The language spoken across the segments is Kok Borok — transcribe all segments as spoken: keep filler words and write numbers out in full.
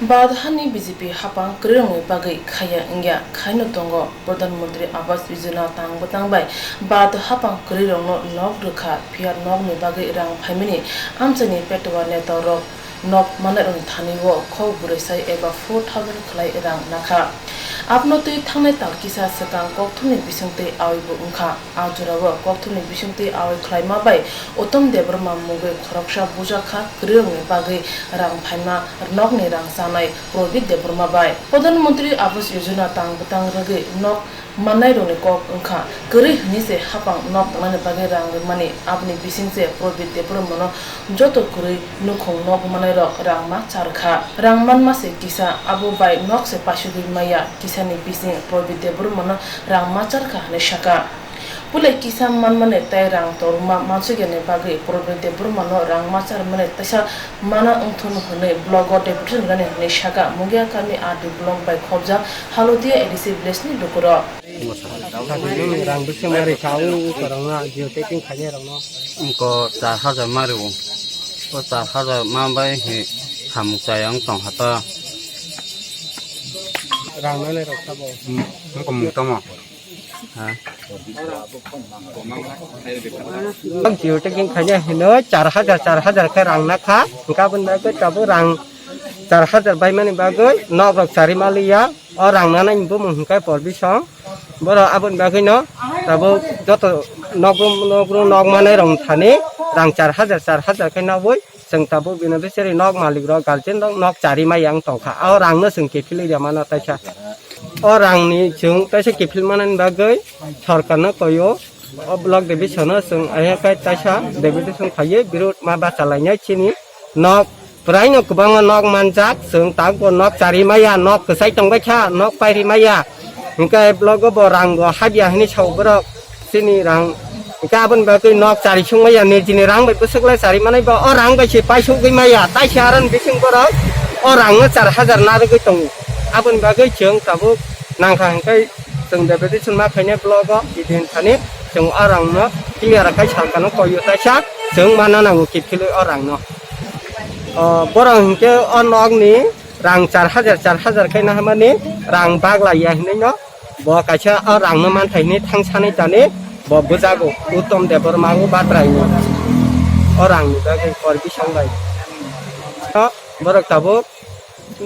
Bharat hani B J P hapang kwrwirokni bagwi khaiya wngya, khaino tongo. Pradhan Mantri Awas Yojana tang bwtang bai Bharat hapang kwrwirokno nok rwkha, phiya nokni bagwi rang phaimani amchaini Petwa netarok nok manairokni thani-o khok bwrwi sai eba four thousand khwlai rang nakha. Abono twi thangnai tal kisa swkang kokthumni bisingtwi awibo wngkha. A jorao kokthumni bisingtwi awi khwlaima bai Uttam Debbarma mungwi khoroksa bujakha kwrwirokni bagwi rang phaima, nokni rang chanai Prabit Debbarma bai. Pradhan Mantri Awas Yojana tang bwtang rwgwi nok mannairokni kok wngkha kwrwi hwnwi se hapang nok tangnaini bagwi rang rwmani. Aboni bisingse Prabit Debbarmano joto kwrwi nukhung nok mannairok rang ma charkha. Rang manma se kisa, abo bai nok se paisugwi maya, kisani bising Prabit Debbarmano rang ma charkha hwnwi sakha. Puila kisa manmani tei rang torma mansukya ni bagwi Prabit Debbarmano rang ma charmani teisa mana wngthun hwnwi blogo deputation rwmani hwnwi sakha Mungia kami R D block bai khobjak Halodia A D C village ni lukurok. Rang bwswk ma rikha o, o kwrwngno geotagging khainairokno. Wngkha char hajar ma rwo. O char hajar ma bai he samung chaya wng tong kha ta. Rang nanai rok sabo. Hmm, wngkha mung tamo. Ha? Ang geotagging khaina hino char hajar, char hajar khe rang nakha. Hwnkhe aboni bagwi tabuk rang char hajar baimani bagwi nok rok chari maliya. O rang nanai ni bumung hwnkhe Porbisong. Borok aboni bagwino tabuk joto nokrum nokrum nok manai rok thani rang char hajar, char hajar khe nogwi chwng tabuk beneficiary nok malik rok, guardian rok nok chari maya wng tongkha. O rangno chwng kiphilwi rw mano taisa. O rangni chwng taisa kiphil manani bagwi sorkarno koyo. O block division-o chwng ahaikhe taisa deputation khaiwi birut ma bachalainai chini nok. Pwraino kwbangma nok manjak, chwng tabukbo nok chari maya, nok kwchai tongbaikha, nok pairi maya. Hwnkhe blogo bo rangbo habya hwnwi sao borok, chini rang. Hwnkhe aboni bagwi nok chari sung maya, nijini rang bai bwswk lai chari manai bo, o rang bai se paisugwi maya, taisa aroni bising borok o rangno char hajar narwgwi tongo. Aboni bagwi chwng tabuk nangkha hwnkhe chwng deputation ma khainai blogo, bidin thani chwng o rangno clear khai salkano koyo taisa chwng mana nango kiphilwi o rangno. O, borok hinkhe o nokni rang char hajar, char hajar khe naharmani rang baglaiya hinwi no bo kaisa o rangno manthai hinwi thang sanwi tani bo bwjago Uttom Debbarma o Batraini o rangni bagwi Porbisong bai. O borok tabuk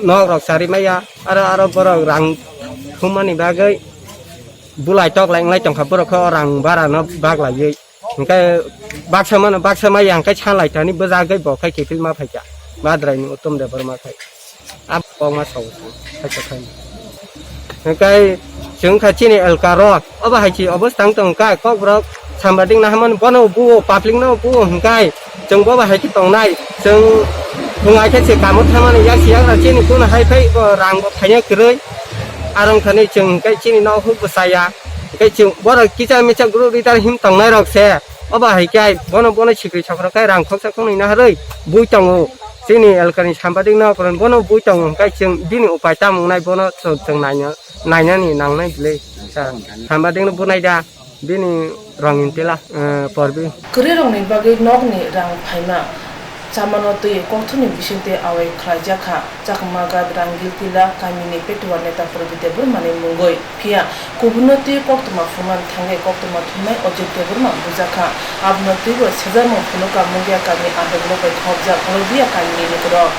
nok rok chari maya, aro, aro borok rang thumani bagwi bulai tok lai wng lai tongkha borok khe o rang bara no baglaiwi. Hwnkhe baksa mano, baksa maya hwnkhe sanlai tani bwjagwi bo khai kiphil ma phaikha. Badraini Uttom Debbarma khai. Abo kokma sao, khaisa khai. Hwnkhe chwng kha chini elka ro, obo hai se obostha wng tong kha, kokborok sambading naharmani bono buo, public no buo hwnkhe chwng bobo hai khe tongnai. Chwng thung hai khe se kamo thamani yak se yagra chini kuno hai phai bo rang bo phaina kwrwi. Arong thani chwng hwnkhe chini nok huk bo chaya. Hwnkhe chwng borok kisa misa group leader him tongnai rok se. Obo hai khe bono, bono sikri sokro khe rang khoksa khoknwi naharwi bui tongo. Chini elkani sambading no koron bono bui tongo hwnkhe chwng bini upai tamo wngnai bono chwng, chwng naina, nainani nangnai bwle. Sambading no bunai da bini rongin tila, eh, porbi. Kwrwirokni bagwi nokni rang phaima chamano twi kokthumni bisingtwi awai khlaijak kha. Chakma Ghat Rangil Tila kamini Petuar neta Prabit Debbarmani mungwi. Phiya kubunno twi koktwma phunukna thangwi koktwma thumnai Ajit Debbarma bujakha. Abono twibo sejakmung phunukha Mungia kami Adoglo bai khobjak Holodia kamini lukurok.